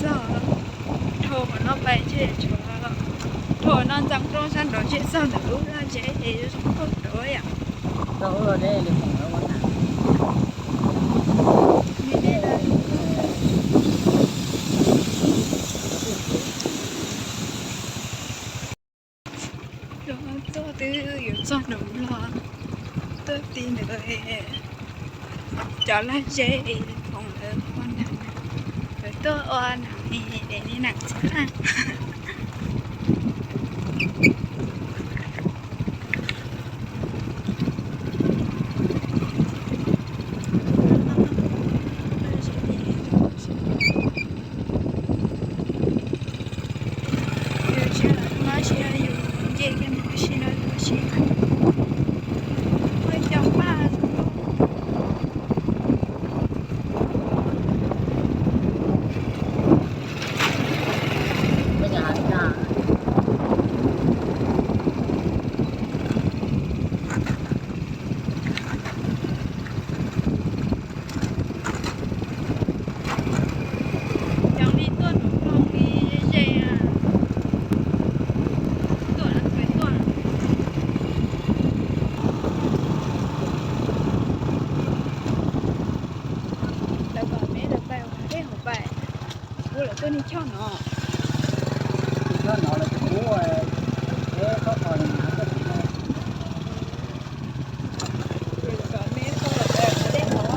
Txog dhau qhov no pais ntshe tshuav, dhau qhov no ntxeev rau sab nraud ntshe txog ntawm lub laj zeb es zoo nkauj dua yom. Txog twb yuav txog nraum no, tuaj ti ntawd cov laj zeb es foom lawv ua nas, lawv tuaj ua nas es de li nas txhab laj. Yus tsis lawv no tsis yog yus nce kiag mus ua si no ua si, muaj cov paj. Cov li tuaj nraum no li ze, tuaj lawv pais tuaj. Lawv kom me lawv pais ua dej hauv pais, kuv lawv tuaj niag choj no. Choj no lawv kuv, es koj kho li na, koj tsis, kom me koj lawv pais ua dej hauv.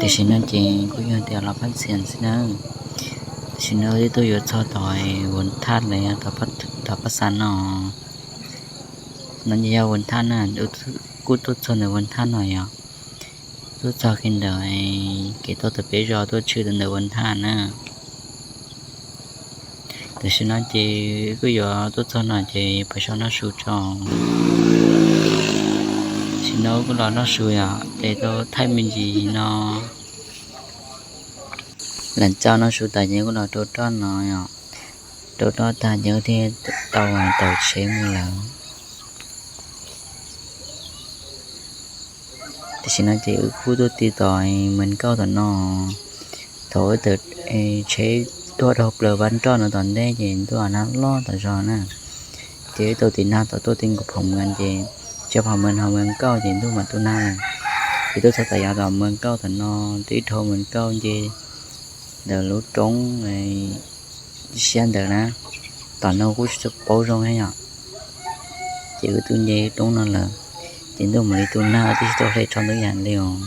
Tam sim no ces kuj yog tias los Phab Ntxhias xwb na. Tam sim no wb twb tuaj yuav txog tom Vus Thaj lawm, tom Pab Xa no. No ces yog Vus Thaj na, kuj tuaj txog ntawm Vus Thaj no yog tuaj txog kiag ntawm kev tuaj tawm peb zos tuaj tshwm ntawm Vus Thaj na. Tam sim no ces kuj yuav tuaj txog no ces pab so noj su tso. Sim no kuj los noj su yom, ces tau thaij me ntsis no. Lam txo noj su tas ces kuj los rau roj no yom, rau roj tag ces kuj thiaj tau taug tsheb mus lawm. Tam sim no ces wb kuj tuaj ti tom Mas Nkauj tom no. Thaum wb tawm tsheb tuaj dhau plaws Vaj Nroj no tom ntej ces ntuj nag loj tom zog na. Ces wb tau tiv nag tom tuaj ti nkaus Phom Mas ces tsis Phom Mas ho Mas Nkauj ces ntuj mam tu nag lawm. Ces tuaj txog tom yav tom Mas Nkauj tom no, twb dhau Mas Nkauj nce ntawm lub roob siab ntawd na. Tom no kuj tsis tau paub zoo thiab yom. Ces wb twb nce roob no lawm, ces ntuj mam li tu nag twb tsis tau hle tsho ntub yam li os.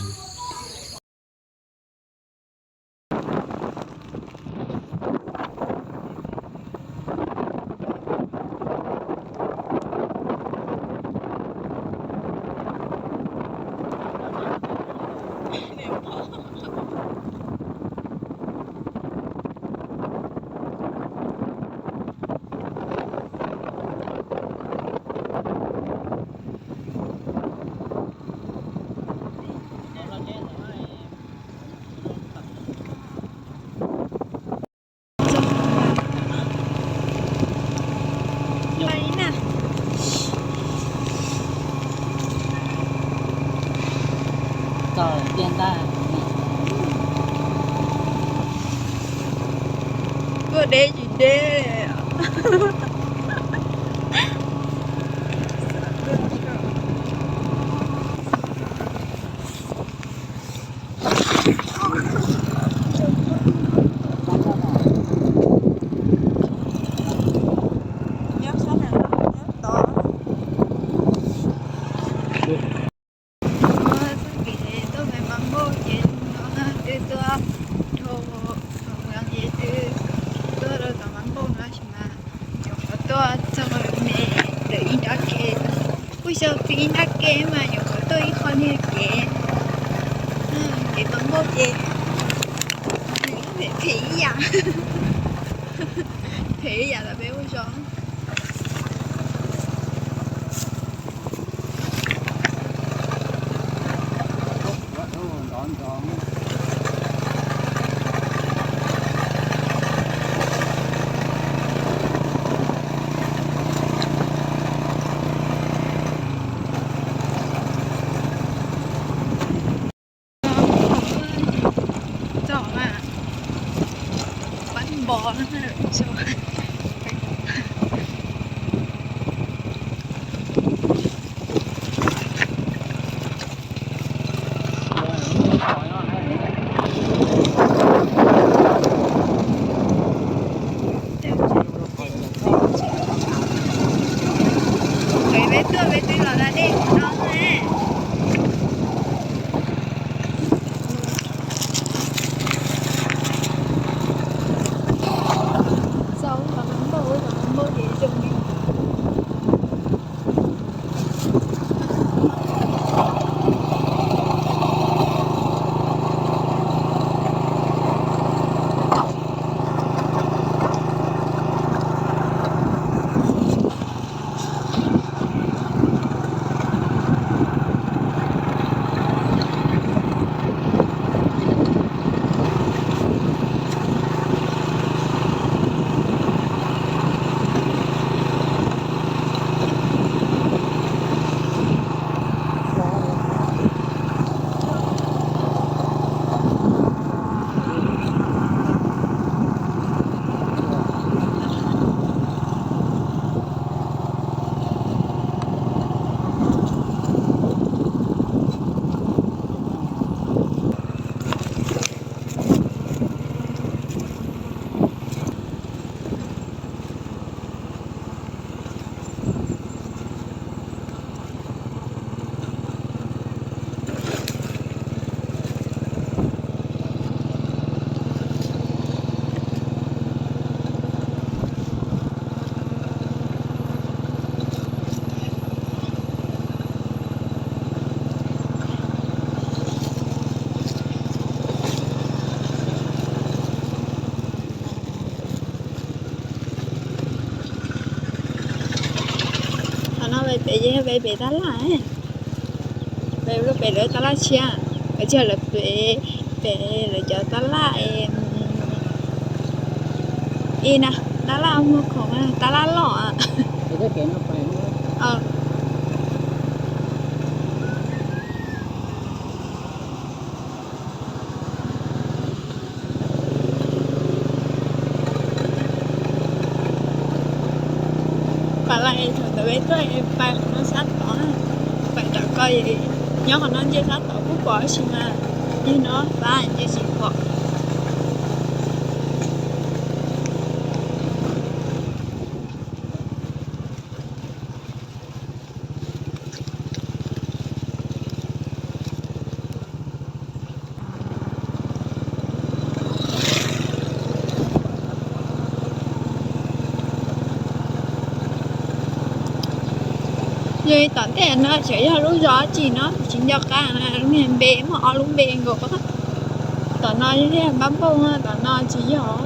Tuaj deb tsis deb. Txoj kev tuaj Mas Npauj ces no twb tuaj dhau Mas Npauj ces twb tuaj rau tom Mas Npauj no tab sis mas nyuam qhuav tuaj txog me ntawm ib nrab ke. Kuj xyaw pem ib nrab ke mas nyuam qhuav tuaj ib qho niag kev, kev Mas Npauj ces phem ib yam, phem ib yam tom peb ua zog. Txog mas pab npo no. Peb tuaj peb twb los da dej no na. Txaus los npauj Pem ces yog pem pem tab laj, pem lub pem lawv tab laj tshiab, lawv tsis yog lawv pem, pem lawv cov tab laj es ib na, tab laj muag khoom, tab laj loj. Pais lawm es thaum ntawd peb tuaj es pais qhov no sab tod, pais tom ko, nyob qhov no ntsia sab tod kuj pom tab sis mas yog no pab ntsia tsis pom. Yog tom ntej no tseem yog lub zos dab tsi no kuv tsis nco qab na, lub niag npe muaj ob lub npe nkaus. Tom no yog pab npauj, tom no tsis yog.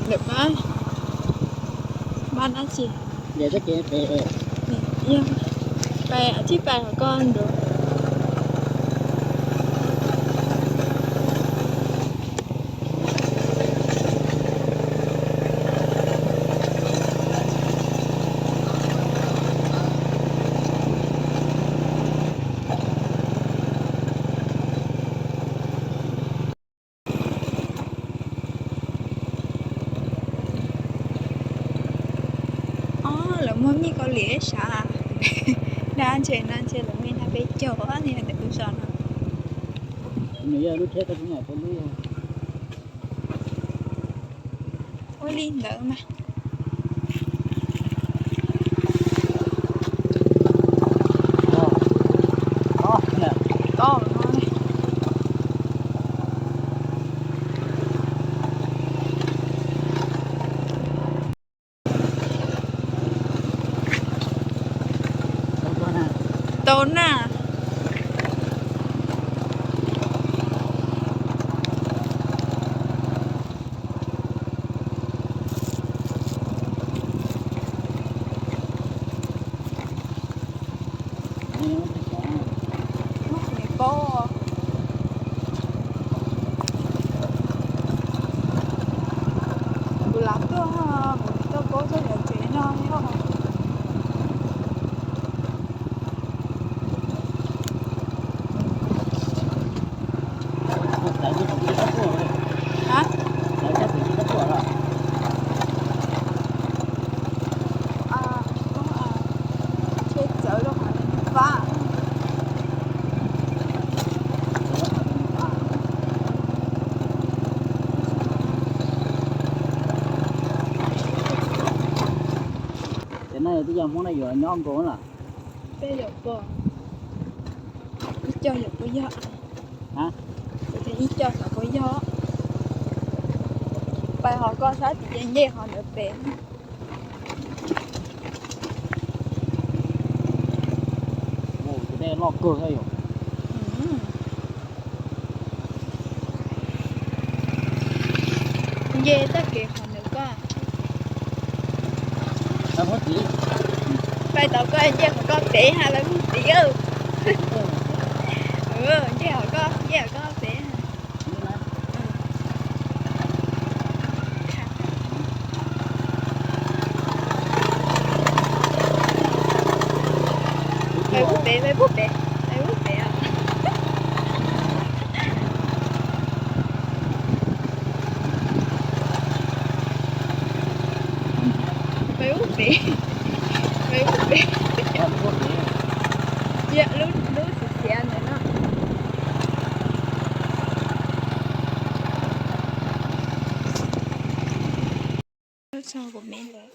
Lawm pab, pab dab tsi? Pais, tsis pais qhov ko nrad. Ob, lawv muag mij Kaus Lim sav. Dab ntshe no ntshe lawv mij nab peb caug ni ntawm kuv zos no. Ua li ntawd mas. Tau na. Kuv lam tuaj, kuv tuaj paub txog cov tsev no thiab. Ces no yog twb yog Hmoob na yuav nyob nkaus lawm. Peb yog pog, ib co yog puas yog? Kuv tias ib co xyov puas yog. Pais hauv ko sab tid ces nce hauv ntawd pem. Tus dej loj kawg thiab yom. Nce txoj kev qhov ntawd ko. Pais tom ko nce qhov ko pem ha, lawv mus tid. Nce qhov ko, nce qhov ko pem. Pais pub pem, pais pub pem, pais pub pem os. Pais pub pem, pais pub pem. Lub, lub xiav xiav ntawd no. Txog kuv me lawm.